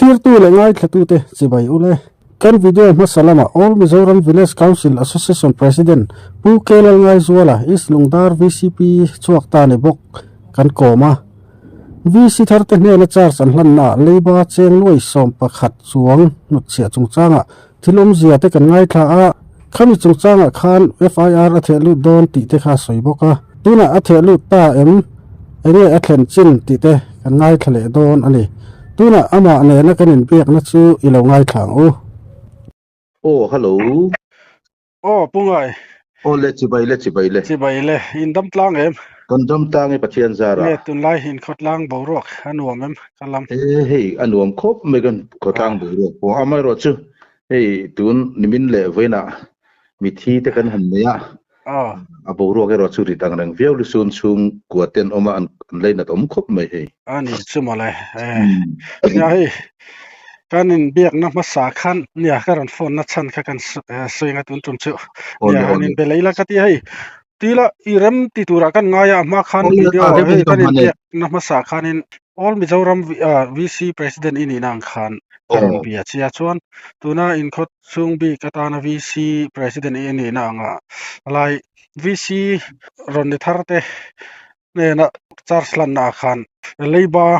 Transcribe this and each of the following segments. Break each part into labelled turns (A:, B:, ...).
A: Thirtu leh ngaithlatute chibai ule. Kan video hmasa lamah All Mizoram Village Council Association President Pu K Lalngaizuala, East Lungdar vcp chhuak ta ni bawk kan kawm a. VC tharte hnena charge an hlannaah leiba cheng nuai 11 chuang hnutchhiah chungchangah thil awmzia te kan ngaithla a, khami chungchangah khan FIR a theh lut dawn tih te kha a sawi bawk a. Tunah a theh lut ta em? Enge a thlen chin tih te kan ngaithla leh dawn a ni. Tunah amah nena kan inbiakna chu i lo ngaithla ang u.
B: Aw, hello.
A: Aw, Pu Ngai.
B: Aw le, chibai le, chibai le.
A: Chibai le, in dam tlang em?
B: Kan dam tlang e Pathian zara.
A: Nge tunlai in khawtlang boruak a nuam em ka lam?
B: E hei a nuam khawp mai kan khawtlang boruak pawh amaherawh chu hei tun nimin leh vawiinah mithi te kan han nei a, a boruak erawh chu rit ang reng viau lusun chhung kua te an awm a an leinat awm khawp mai hei.
A: A ni chu mawle e. Nia hei Kan inbiakna hmasa khan nia ka rawn phone na chhan kha kan sawi anga tun tum chu nia han inbe leh ila ka ti a hei tila i rem ti turah kan ngai a a hma khan video hei kan inbiakna hmasa khanin All Mizoram VC President i nihna ang khan ka rawn bia che a chuan tuna inkhawt chhung bik atana VC President i nihna anga lai VC rawn ni thar te hnena charge hlanna ah khan leiba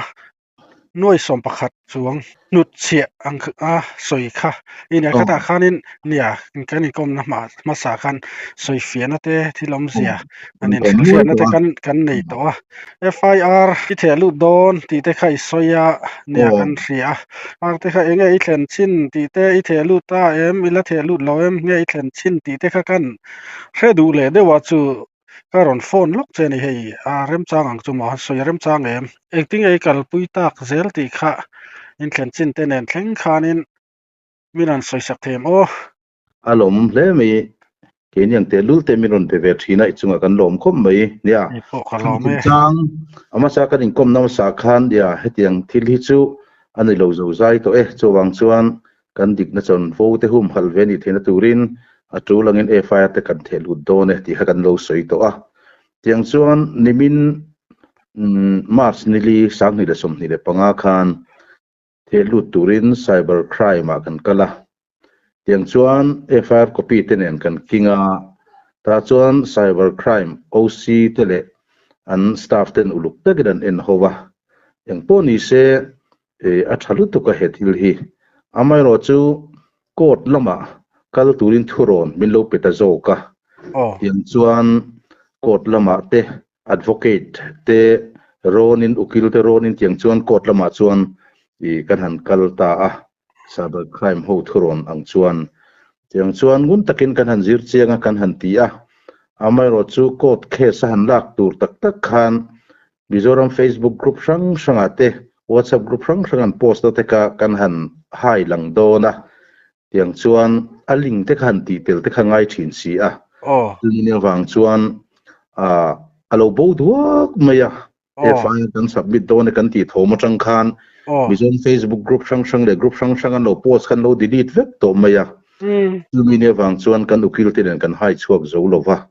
A: nuai 11 chuang hnut chhiah ang a sawi kha i nia khatah khanin nia kan inkawmna hma hmasa khan sawi fiahna te thil awmzia an inhrilhhriatna te kan kan nei tawh a FIR i theh lut dawn tih te kha i sawi a nia kan hria a ar te kha enge i thlen chin tih te i theh lut ta em i la theh lut lo em nge i thlen chin tih te kha kan hre duh leh deuh a chu Ka rawn phone lawk che a ni hei, a remchang ang chu maw han sawi a remchang em? Engtin nge i kalpui tak zel tih kha inthlen chin te nen thleng khanin min rawn sawi sak thei em aw?
B: A lawm hle mai, keini ang tehlul te min rawn pe ve thin a, i chungah kan lawm khawp mai nia.
A: Hei pawh ka lawm e.
B: Chungchang a hmasa kan inkawmna hmasa khan nia hetiang thil hi chu a ni lo zozai tawh e, chuvang chuan Kan dikna chawn fo te humhalh ve nih theihna turin a tul angin FIR te kan theh lut dawn e tih kha kan lo sawi tawh a. Tiang chuan nimin March nili 2025 khan theh lut turin Cyber Crime ah kan kal a. Tiang chuan FIR copy te nen kan king a, tah chuan Cyber Crime OC te leh an staff ten uluk takin an en ho a. Engpawh ni se A tha lutuk a he thil hi. Amaherawh chu court lamah kal turin thurawn min lo pe ta zawk a. Tiang chuan court lamah te advocate te rawnin ukil te rawnin tiang chuan court lamah chuan kan han kal ta a. Cyber crime ho thurawn ang chuan. Tiang chuan ngun takin kan han zir chiang a kan han ti a. Amaherawh chu court case a han lak tur tak tak khan Mizoram Facebook group hrang hrangah te, WhatsApp group hrang hrang an post na te kha kan han hai lang dawn a, tiang chuan a link te kha han tih tel te kha ngai thin si a. Chumi avang chuan a lo bo duak mai a, FIR kan submit dawn e kan tih thawm atang khan Mizoram Facebook group hrang hrang leh group hrang hrang an lo post khan lo delete vek tawh mai a. Chumi avang chuan kan ukil te nen kan hai chhuak zo lo va.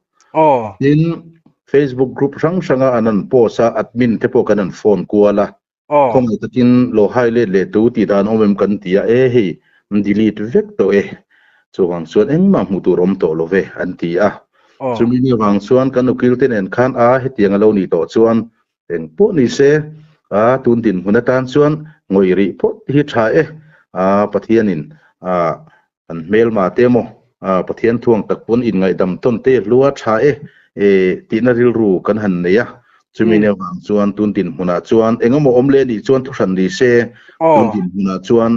B: Tin, Facebook group hrang hranga an an post a, admin te pawh kan an phone kual a, khawngaih takin lo hai let leh tu tih dan awm em kan ti a, e hei an delete vek tawh e, chuvang chuan engmah hmuh tur awm tawh lo ve an ti a. Chumi ni avang chuan kan ukil te nen khan a hetiang a lo nih tawh chuan eng pawh ni se a tun dinhmun atan chuan ngawih rih phawt hi tha e, a Pathianin a An hmelma te emaw Pathian thuang tak pawn inngaihdam tawn te hlua tha e tihna rilru kan han nei a. Chumi nia vang chuan tun dinhmunah chuan engemaw awm leh nih chuan thuhran ni se, tun dinhmunah chuan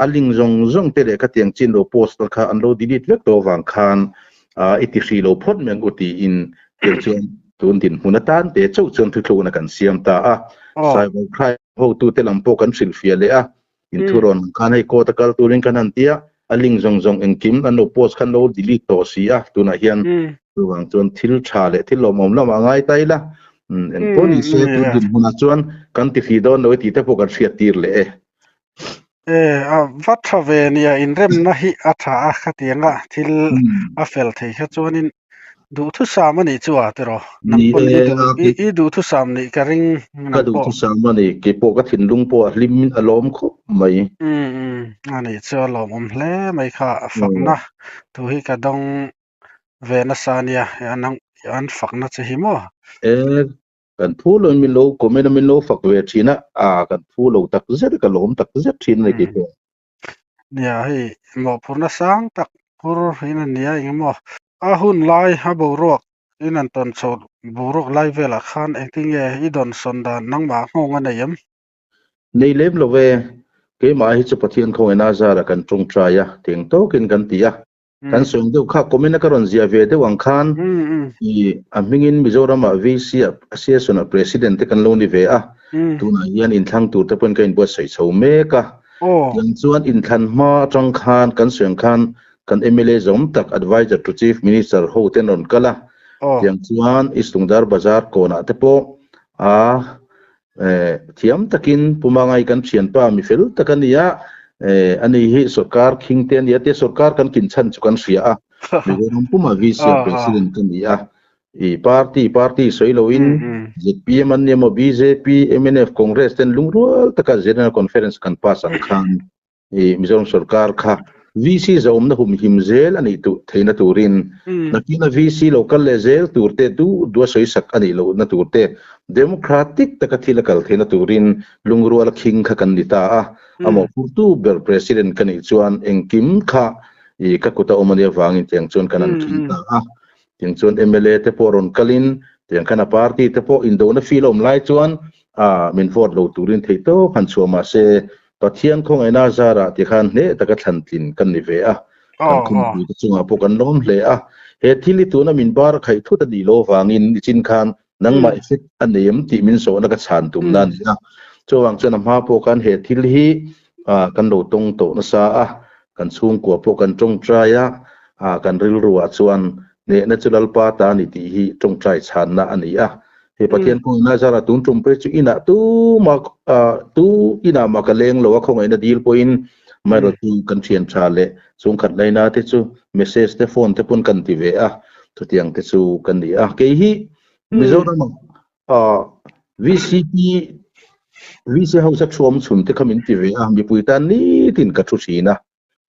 B: a link zawng zawng te leh khatiang chin lo post te kha an lo delete vek tawh avang khan i ti hrih lo phawt mai ang u tiin tiang chuan tun dinhmun atan te chauh chuan thuthlukna kan siam ta a. Cyber crime hotute lam pawh kan hrilhfiah leh a. In thu rawn ang khan hei court a kal turin kan han ti a, a link zawng zawng engkim an lo post khan lo delete tawh si a, tunah hian chuvang chuan thil tha leh thil lawmawm lamah a ngai ta ila, eng pawh ni se tun dinhmunah chuan kan ti hrih dawn lo e tih te pawh kan hriat tir leh e.
A: E, a va tha ve nia, inremna hi a tha a khatianga thil a fel thei kha chuanin. Duhthusam a nih chu a tiraw?
B: Ni
A: Nang pawn
B: e,
A: i duh
B: a
A: i i duhthusam nih ka ring
B: ka
A: nang pawh.
B: duhthusam a ni. Keipawh ka thinlung pawh a hlim in a lawm khawp mai.
A: Umm umm a nih chu a lawmawm hle mai kha fakna thu hi ka dawng ve nasa ania an an fakna che hi maw?
B: E, kan phu lo in min lo comment a min lo fak ve thin a, a kan phu lo tak zet a ka lawm tak zet thin a ni keipawh.
A: Nia hei mawhphurhna sang tak phur in a nia eng emaw a hun lai a boruak in an tawn chho boruak lai velah khan engtin nge i dawn sawn dan nangmah nghawng a nei em?
B: Nei lem lo e, keimah hi chu Pathian khawngaihna zara kan tawngtai a, teng tawkin kan ti a. Kan sawi ang deuh kha comment a ka rawn ziah ve deuh ang khan i a hmingin Mizoramah VC ah Association ah President te kan lo ni ve a, tunah hian inthlang tur te pawhin ka inbuatsaih chho mek a. Tiang chuan inthlan hma atang khan kan sawi ang khan kan mla zawm tak Adviser to Chief Minister ho ten rawn kal a, tiang chuan East Lungdar Bazar kawnah te pawh a Thiam takin Pu Mangai kan thianpa mi fel tak a ni a, ani hi sorkar khing te a ni a tia sorkar kan kin chhan chu kan hria a, Mizoram puma VC a President ka ni a, i party party sawi loin zpm an ni emaw bjp, mnf, Congress ten lungrual taka General Conference kan pass ang khan I Mizoram sorkar kha VC zawmna humhim zel a nih tuh theihna turin nakina VC lo kal leh zel tur te duh duh a sawisak a nih lohna tur te democratic taka thil a kal theihna turin lungrual a khing kha kan ni ta a. A mawhphurtu ber President ka nih chuan engkim kha i ka kut a awm a nih avangin tiang chuan kan han khing ta a. Tiang chuan mla te pawh rawn kalin tiang khan a party te pawh indona feel a awm lai chuan a min vote lo turin theihtawp han chhuah mahse Pathian khawngaihna zarah ti khan hneh taka thlan tlin kan ni ve a, kan khumpuite chungah pawh kan lawm hle a. He thil hi tuna min bar khaih thut a nih lo vangin nichin khan nangmah effect a nei em tih min zawhna ka chhan tumna a ni a. Chuvang chuan a hma pawh khan he thil hi kan lo tawng tawh nasa a, kan chhungkua pawh kan tawngtai a, kan rilruah chuan hnehna chu Lalpa ta a ni tih hi tawngtai chhanna a ni a. He Pathian khawngaihna zara tun tum phei chu inah tuma tu inah mah ka leng lo a khawngaihna dil pawhin amaherawhchu kan thian tha leh chhungkhat laina te chu message te phone te pawn kan ti ve a chutiang te chu kan ni a. Kei hi Mizoram ah VCP VC House a thuam chhun te kha min ti ve a mipui tan nitin ka thu thin a.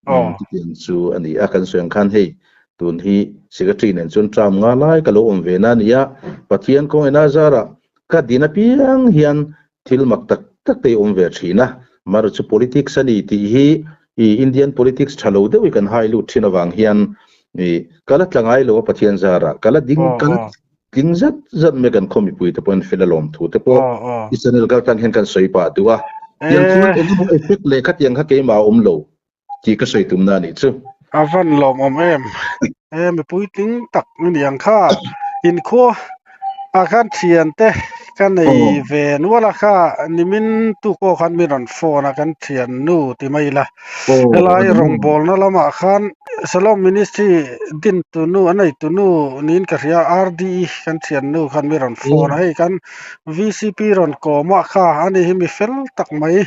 B: Chutiang chu a ni a, kan sawi ang khan hei tun hi Secretary nen chuan term nga lai ka lo awm ve na a ni a, Pathian kawngena zarah ka din apiang hian thil mak tak tak te hi awm ve thin a, mar chu politics a ni tih hi i Indian politics tha lo deuh hi kan hai lut thin avang hian i ka la tla ngai lo a Pathian zarah ka la ding ka la tling zat zat mai kan khaw mipui te pawhin fel a lawm thu te pawh i channel kal tang hian kan sawi pah duh a. Tiang chuan eng emaw effect leh khatiang kha keimah a awm lo tih ka sawi tumna a nih chu.
A: A van lawmawm em? E mipui tling tak i ni ang kha. Inkhua ah khan thiante ka nei ve nual a kha nimin tuk pawh khan mi rawn phone a kan thiannu ti mai ila. Helai rawngbawlna lamah khan Shalom Ministry din tunu a nei tunu niin ka hria RDE kan thiannu khan mi rawn phone a hei kan VCP rawn kawm a kha ani hi mi fel tak mai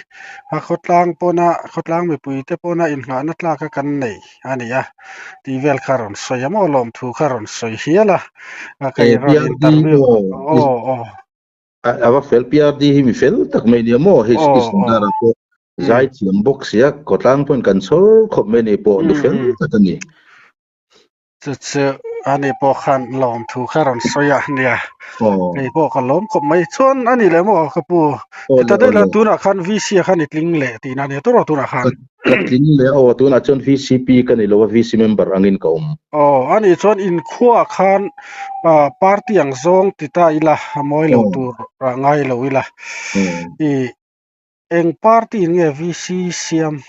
A: a khawtlang pawna khawtlang mipui te pawna inngahna tlak a kan nei a ni a tih vel kha rawn sawi a maw lawmthu kha rawn sawi hial a a kei rawn interview aw aw.
B: A va fel PRD hi mi fel tak mai nia maw hei Sundar ah pawh zai thiam bawk sia khawtlang pawhin kan chhawr khawp mai ni pawh nu fel tak a ni.
A: Chu chu ani pawh khan lawm thu kha rawn sawi a nia kei pawh ka lawm khawp mai chuan a ni leh maw ka pu ti ta daih la tunah khan VC ah khan i tling leh tihna a nia tawrh aw tunah khan.
B: Ka tling leh aw tunah chuan VCP ka ni lo a VC member angin ka awm.
A: Aw a nih chuan inkhua khan Party ang zawng ti ta ila a mawi lo tur ah ngai lo ila. I eng party in nge VC siam?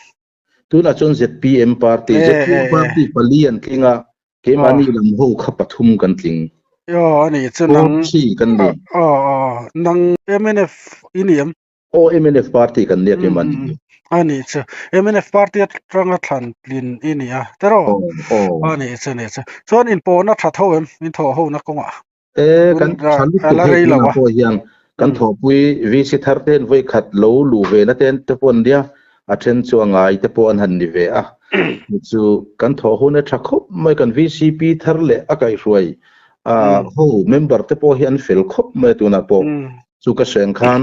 B: Tunah chuan zpm party, zpm party pali an tling a, keimahni lam ho kha pathum kan tling.
A: Aw a nih chu nang.
B: Four three kan ni.
A: Aw aw nang mnf i ni em?
B: Aw mnf party kan nia keimah ni hi.
A: A nih chu mnf party atanga thlan tlin i ni a tiraw? A nih chu nih chu. Chuan inpawhna tha tho em in thawh hona kawngah?
B: E kan tha lutuk hei tunah pawh hian kan thawhpui VC thar ten vawi khat lo luh ve na ten te pawh an nia a then chu a ngai te pawh an han ni ve a. Chu kan thawh hona tha khawp mai kan VCP thar leh a kaihhruai. A ho member te pawh hi an fel khawp mai a tunah pawh chu ka sawi ang khan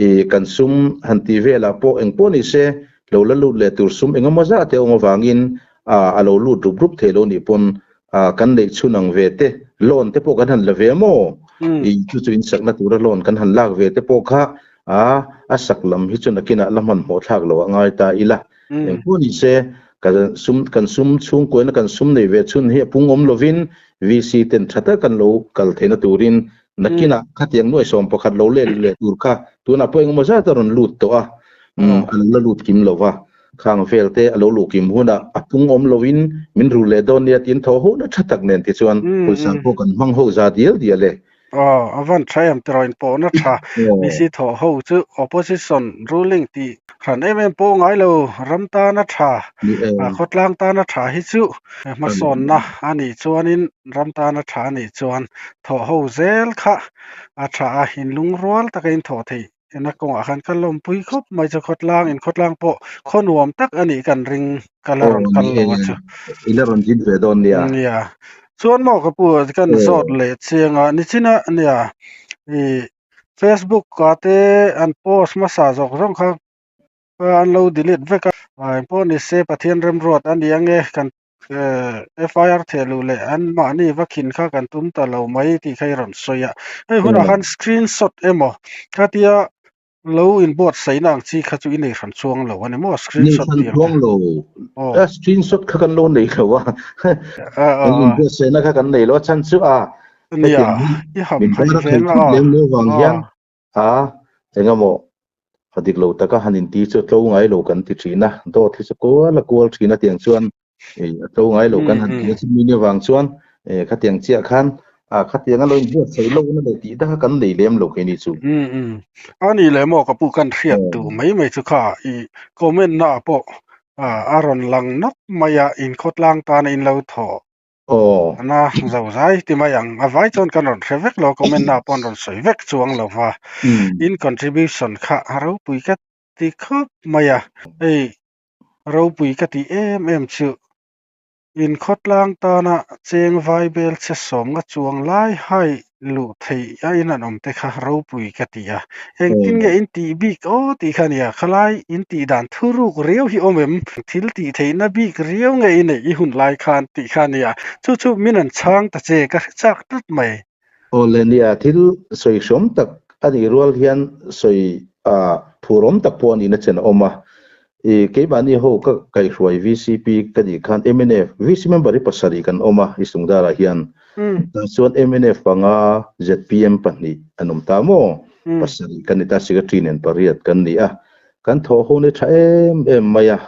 B: i kan sum han tih velah pawh eng pawh ni se lo la lut leh tur sum engemaw zah te a awm avangin a a lo lut rup rup thei lo nih pawn a kan neih chhun ang ve te loan te pawh kan han la ve maw i chu chu insakna tura loan kan han lak ve te pawh kha a a sak lam hi chu nakinah la hmanhmawh thlak lo a ngai ta ila. Eng pawh ni se, kan sum kan sum chhungkuaina kan sum nei ve chhun hi a pung awm lovin VC ten tha tak an lo kal theihna turin nakinah khatiang nuai 11 lo let leh tur kha tunah pawh engemaw zat a rawn lut tawh a, a lo la lut kim lova, khang vel te a lo luh kim hunah a pung awm lovin min rul leh dawn nia tiin thaw ho na tha tak nen tichuan pawisa pawh kan hmang ho za dial dial e.
A: Aw, a van tha em tiraw inpawhna tha VC thawh ho chu opposition ruling tih hran em em pawh ngai lo, ram tana tha, khawtlang tana tha hi chu hmasawnna a nih chuanin ram tana tha a nih chuan thawh ho zel kha a tha a, inlungrual taka inthawh theih ena kawngah khan ka lawmpui khawp mai chu khawtlang inkhawtlang pawh khaw nuam tak a nih kan ring ka la rawn kal lo a chu.
B: I la rawn zin ve dawn nia.
A: Nia. Chuan maw ka pu kan zawt leh chiang a nichina nia i Facebook ah te an post hmasa zawk zawng kha an lo delete vek a engpawh ni se Pathian remruat a ni ange kan FIR theh luh leh an mahni va khin kha kan tum ta lo mai tih kha i rawn sawi a hei hunah khan screenshot emaw khatia lo inbuatsaihna ang chi kha chu i nei hran chuang lo a ni maw screenshot
B: tih ang kha aw screenshot kha kan lo nei lo a kan inbuatsaihna kha kan nei lo a chhan chu a
A: nia i ham hai ve na aw
B: lem lo vang hian A, engemaw a dik lo taka han inti chu a tlo ngai lo kan ti thin a, dawt hi chu kual a kual thin a tiang chuan a tlo ngai lo kan han ti a, chumi ni avang chuan khatiang chiah khan khatiang a lo inbuatsaih lohna leh tih daka kan nei lem lo keini chu.
A: A ni leh maw ka pu kan hriat duh mai mai chu kha i comment na ah pawh a rawn lang nawk mai a, inkhawtlang tana in lo thawh
B: Aw.
A: Ana zo zai ti mai ang. A vai chuan kan rawn hre vek lo, comment na pawh an rawn sawi vek chuang lo va. In contribution kha a ropui ka ti khawp mai a. Hei ropui ka tih em em chu inkhawtlang tana cheng vai bel che sawmnga chuang lai hai luh theih a in an awm te kha ropui ka ti a, engtin nge in tih bik aw tih kha nia, khalai in tih dan thuruk riau hi awm em, thil tih theihna bik riau nge i neih i hun lai khan tih kha nia, chu chu min an chhang ta che ka hre chak tlat mai.
B: Aw le nia, thil sawi hrawm tak a nih rual hian sawi phurawm tak pawh a nihna chen a awm a, I keimahni ho ka kaihhruai VCP ka nih khan mnf VC member hi pasarih kan awm a i sungdarah hian tah chuan mnf panga zpm pahnih an awm ta maw pasarih kan ni ta secretary nen pariat kan ni a kan thawh ho ni tha em em mai a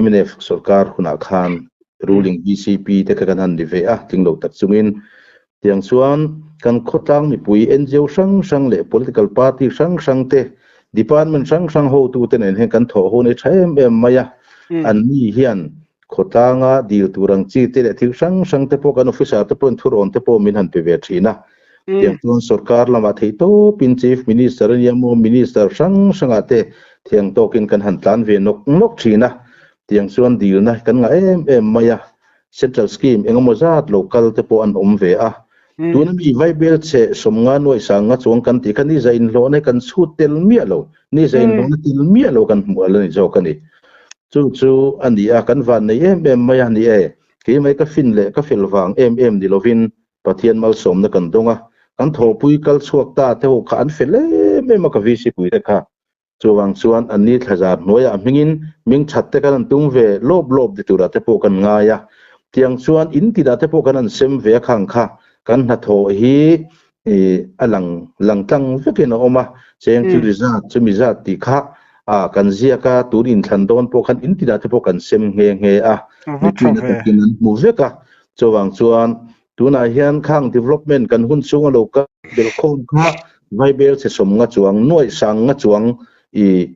B: mnf sorkar hunah khan ruling VCP te kha kan han ni ve a tling lo tak chungin tiang chuan kan khawtlang mipui NGO hrang hrang leh political party hrang hrang te department hrang hrang hotute nen hian kan thawh ho nei tha em em mai a, an ni hian khawtlanga dil tur ang chi te leh thil hrang hrang te pawh kan officer te pawhin thurawn te pawh min han pe ve thin a, tiang chuan sorkar lamah theih tawpin chief minister ania maw minister hrang hrangah te thiang tawkin kan han tlan ve nawk nawk thin a, tiang chuan dilna kan ngah em em mai a. Central scheme engemaw zat lo kal te pawh an awm ve a. Tuna mi vaibel chhe sawmnga nuaih sanga chuang kan tih kha ni za inhlawhna hi kan chhut tel miah lo, ni za inhlawhna tel miah lo kan hmuh al a ni zawk a ni. Chu chu a ni a, kan van nei em em mai a ni e. Keimai ka fin leh ka fel vang em em ni lovin Pathian malsawmna kan dawng a, kan thawhpui kal chhuak ta te ho kha an fel em em a ka VC pui te kha. Chuvang chuan an ni thlazar hnuaiah hmingin ming that te kan han tum ve lawp lawp ti turah te pawh kan ngai a. Tiang chuan in tinah te pawh kan han sem ve a khang kha kan hnathawh hi a lang lang tlang vekin a awm a. Cheng chu ri zat chumi zat tih kha kan ziak a, tun inthlan dawn pawh khan in tinah te pawh kan sem nghe nghe a. Mipuina takin an hmu vek a. Chuvang chuan Tunah hian khang development kan hun chhunga lo kal belhkhawm kha vaibel chhe sawm nga chuang, nuaih sang nga chuang i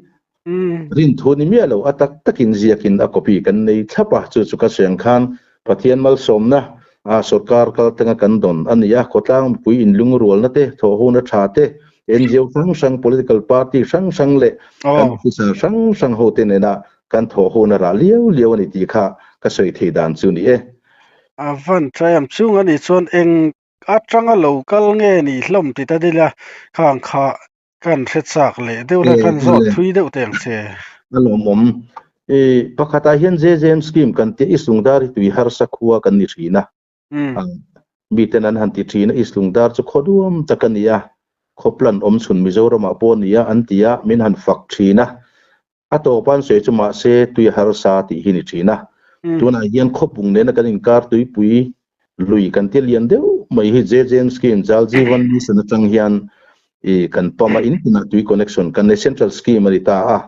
B: rin thu ni miah lo a tak takin ziakin a copy kan nei thlap a, chu chu ka sawi ang khan Pathian malsawmna a sorkar kal tanga kan dawn a ni a, khawtlang mipui inlungrualna te, thawhhuna tha te, NGO hrang hrang, political party hrang hrang leh kan officer hrang hrang hote nena kan thawhhuna rah liau liau a ni tih kha ka sawi thei dan chu ni e.
A: A van try am chung a nih chuan eng atanga lo kal nge ni hlawm ti ta dil a, khang kha kan hre chak leh deuh la, kan zawt thui deuh teh ang che.
B: A lawmawm. I pakhatah hian JJM scheme kan tia i Sungdar hi tui harsa khua kan ni thin a. Miten an han ti thin a, East Lungdar chu khaw duam tak a ni a, khaw plan awm chhun Mizoramah pawh a ni a an ti a, min han fak thin a. A tawpa an sawi chu mahse tui a harsa tih hi ni thin a. Tunah hian khawpung nena kan inkar tuipui lui kan ti lian deuh mai hi JJM scheme Jal Jeevan Mission atang hian i kan pump a, in tinah tui connection kan nei central scheme a ni ta a.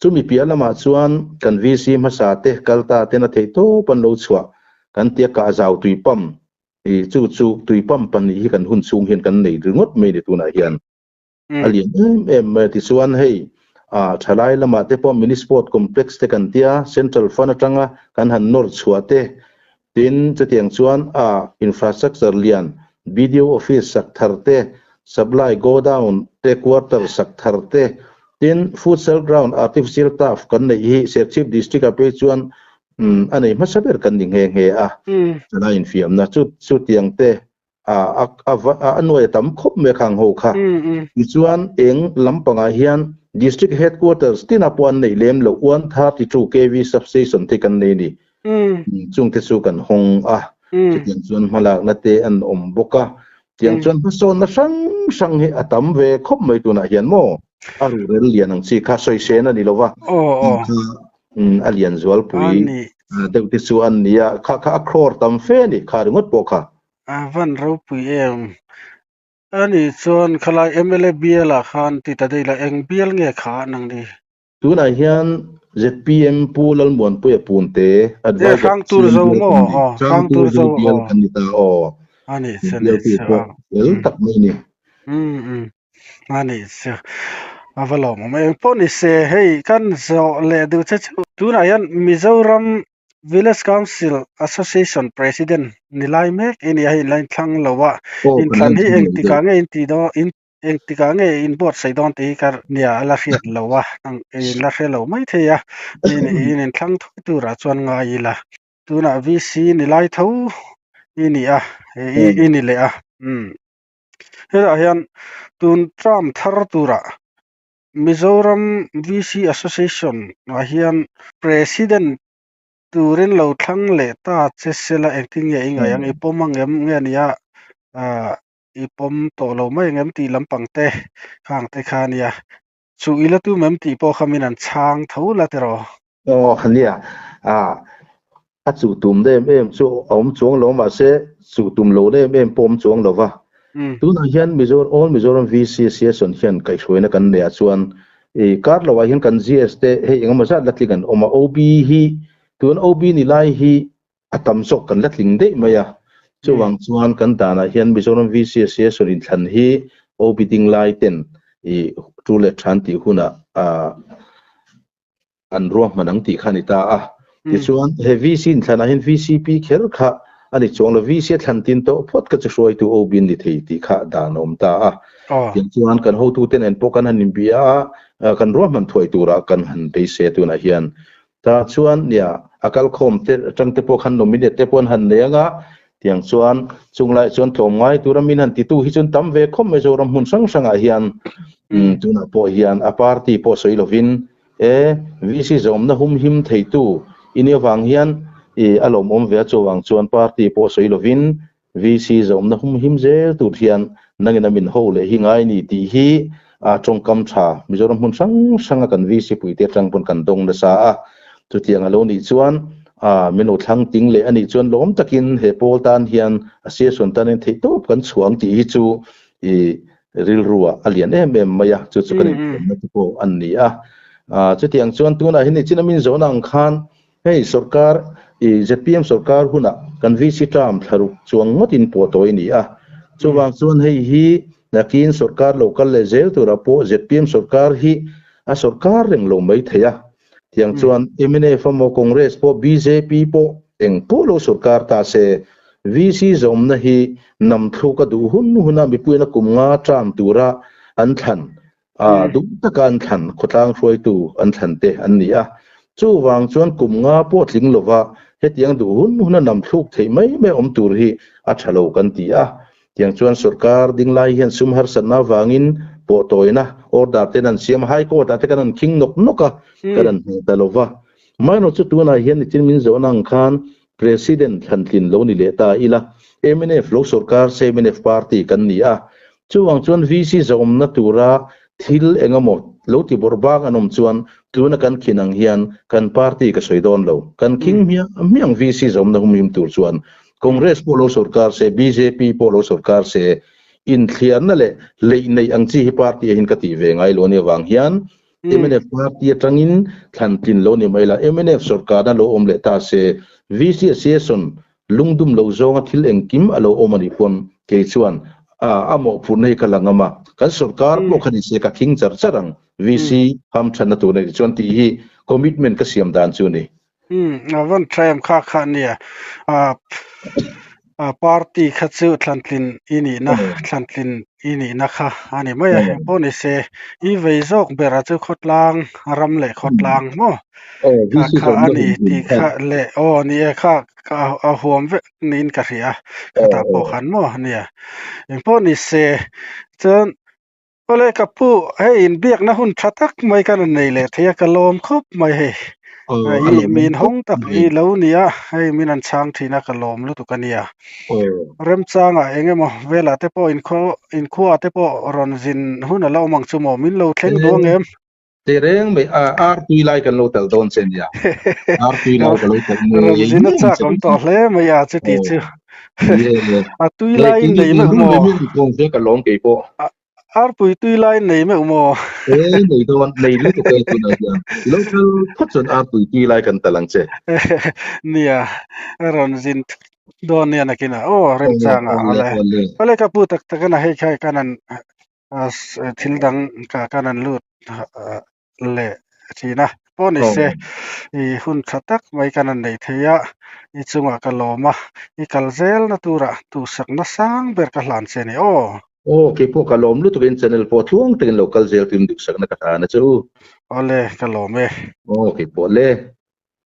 B: Chumi piah lamah chuan kan VC hmasa te kal ta ten a theih tawp an lo chhuah kan tia kah zau tui pump i chu chu tui pump pahnih hi kan hun chhung hian kan nei ringawt mai ni tunah hian a lian em em mai a. Tichuan hei ah thalai lamah te pawh mini sport complex te kan tia central fund atanga kan han nawr chhuah te tin chutiang chuan a infrastructure lian BDO office sak thar te supply godown te quarter sak thar te Tin, futsal ground artificial turf kan neih hi Serchhip District ah phei chuan a nei hmasa ber kan ni nghe nghe a, chana infiamna chu chutiang te a a nuai a tam khawp mai a khang ho kha. Tichuan eng lampangah hian District Headquarters tinah pawh an neih lem loh 132 kv substation te kan nei a ni. Chung te chu kan hawng a, chutiang chuan hmalakna te an awm bawk a. Tiang chuan hmasawnna hrang hrang hi a tam ve khawp mai tunah hian maw? A ruhrel lian ang chi kha sawisên a ni lo va, tih kha a lian zualpui deuh te chu an ni a, kha kha a crore tam fe a ni, kha ringawt pawh kha.
A: A van ropui em? A nih chuan khalai mla bial ah khan ti ta daih la, eng bial nge kha nang ni?
B: Tunah hian zpm Pu Lalmuanpuia Punte Adviser CM bial kan ni, Hrangturzo bial kan ni ta aw. Bialtu pawh fel tak mai a ni.
A: A nih chu a va lawmawm em. Pawh ni se hei kan zawh leh duh che chu tunah hian Mizoram Village Council Association President ni lai mek i ni a, hei in la inthlang lo a, inthlan hi engtikah nge in tih dawn in Engtikah nge in buatsaih dawn tih hi ka nia a la hriat lo a, in la hre lo mai thei a, in inthlang thui turah chuan ngai ila. Tunah VC ni lai tho i ni a, i ni leh a. Hetah hian tun term thar turah Mizoram VC Association ah hian President turin lo thlang leh ta che sela engtin nge i ngaih ang, i pawm angem nge nia i pawm tawh lo mai ang em tih lampang te khang te kha ania. Chu i la tum em tih pawh kha min an chhang tho la tiraw?
B: Aw ania, a chuh tum na em em chu a awm chuang lo mahse chuh tum lo na em em pawh a awm chuang lo va. Tunah hian Mizoram All Mizoram VC Association hian kaihhruaina kan neih ah chuan i kar lo ah hian kan GS te hei engemaw zat la tling an awm a, OB hi tun OB ni lai hi A tam zawk kan la tling daih mai a, chuvang chuan kan danah hian Mizoram VC Association inthlan hi OB ding lai ten i tu leh than tih hunah an ruahman ang tih kha a ni ta a. Tichuan he VC inthlanah hian VCP kher kha a ni chuang lo, VC a thlan tin tawh phawt kha chu hruaitu OB an ni thei tih kha dan a awm ta a. Tichuan kan hotute nen pawh kan han inbia a, kan ruahman thuai turah kan han beisei a tunah hian. Tah chuan nia a kalkhawm te atang te pawh khan nominate te pawh an han nei ang a, tiang chuan chung laiah chuan tlawm ngai tura min han titu hi chuan tam ve khawp mai Zoram hmun hrang hrangah hian tunah pawh hian a party pawh sawi lovin e VC zawmna hum him theitu i nih avang hian i a lawmawm ve a chuvang chuan party pawh sawi lovin VC zawmna hum him zel tur hian nangin a min ho leh hi ngai ni tih hi a tawngkam tha Mizoram hmun hrang hranga kan VC puite atang pawn kan dawng nasa a. Chutiang a lo nih chuan a min lo thlang ting leh a nih chuan lawm takin he pawl tan hian a siasawn tan hian theihtawp kan chhuang tih hi chu i rilruah a lian em em mai a, chu chu kan infiamna te pawh an ni a. Chutiang chuan tunah hian nichin a min zawhna ang khan Hei sorkar i zpm sorkar hunah kan VC term thlaruk chuang ngawtin pawh tawi a ni a. Chuvang chuan hei hi nakin sorkar lo kal leh zel turah pawh zpm sorkar hi a sorkar reng lo mai thei a. Tiang chuan mnf emaw Congress pawh bjp pawh eng pawh lo sorkar ta se VC zawmna hi nam thluk a duh hun huna mipuiin a kum nga term tura an thlan A duh taka an thlan, khawtlang hruaitu an thlan te an ni a. Chuvang chuan kum nga pawh tling lova hetiang duh hun huna nam thluk theih mai mai awm tur hi a tha lo kan ti a. Tiang chuan sorkar ding lai hian sum harsatna avangin pawhtawina order ten an siam a, High Court ah te kan han khing nawk nawk a, kan han hmu ta lo va. Amaherawhchu tunah hian nichin min zawhna ang khan President thlantlin lo ni leh ta ila, mnf lo sorkar se mnf party kan ni a, chuvang chuan VC zawmna tura thil engemaw lo ti bawrh bang an awm chuan tuna kan khin ang hian kan party ka sawi dawn lo, kan khing hmiah hmiah ang VC zawmna humhim tur chuan Congress pawh lo sorkar se, bjp pawh lo sorkar se, inthliarna leh leih neih ang chi hi party ah hian ka tih ve ngai lo a nih avang hian mnf party atangin thlan tlin lo ni mai la, mnf sorkarna lo awm leh ta se, VC Association lungdum lo zawnga thil engkim a lo awm a nih pawn kei chuan a mawhphurhna hi ka la ngam a, kan sorkar pawh kha ni se ka khing char char ang, VC hamthanna tur neih chuan tih hi commitment ka siam dan chu a ni.
A: Umm a van tha em kha kha nia ah ah party kha chu thlantlin i nihna thlantlin i nihna kha a ni mai a engpawh ni se i vei zawk ber a chu khawtlang ram leh khawtlang maw kha kha a ni tih kha leh aw ni e kha a huam vek niin ka hria khatah pawh khan maw nia engpawh ni se chuan Awle ka pu, hei inbiakna hun tha tak mai kan rawn nei leh thei a, ka lawm khawp mai hei. I min hawng tak i lo ni a, hei min an chhang thin a, ka lawm lutuk a nia. Remchangah eng emaw velah te pawh inkhua te pawh rawn zin hun a la awm ang chu maw, min lo thleng duh ang em?
B: Teh reng mai a, ar tui lai kan lo talh dawn che nia. Ar tui lai ka lo talh ngei
A: Rawn zin a chak awm tawh hle mai a chuti chu. A tui lai in nei meuh maw?
B: Ka lawm kei pawh.
A: Arpui tui lai in nei meuh maw?
B: E nei dawn, nei lutuk e tunah hian. I lo kal phawt chuan arpui tui lai kan talh ang che.
A: Nia, rawn zin dawn nia nakinah aw remchangah awle. Awle ka pu tak tak a hei kha kan han thil dang ka kan an lut leh thin a pawh ni se i hun tha tak mai kan an nei thei a i chungah ka lawm a i kal zel na turah duhsakna sang ber ka hlan che ni aw.
B: Aw keipawh ka lawm lutuk in channel pawh tluang takin lo kal zel turin duhsakna ka hlan a che u.
A: Awle ka lawm e.
B: Aw keipawh le.